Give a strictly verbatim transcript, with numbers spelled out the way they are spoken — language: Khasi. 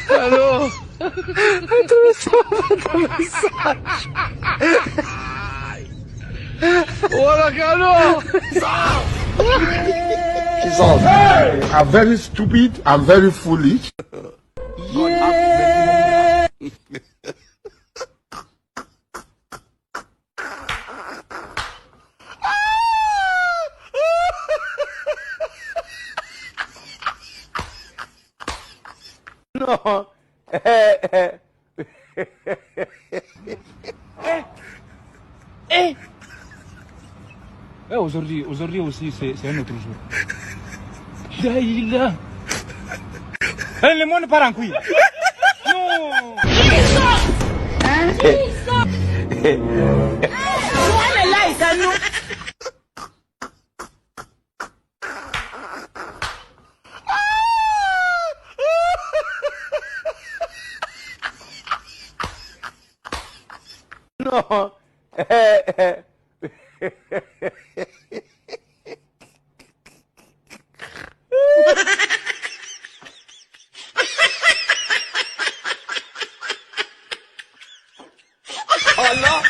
Hello. Wala, hello. Hey! I'm very stupid, I'm very foolish. Non. Eh, eh. Eh, aujourd'hui, aujourd'hui aussi, c'est c'est un autre jour. Daïla. Eh, le monde part en couille. Non. Non. Allah.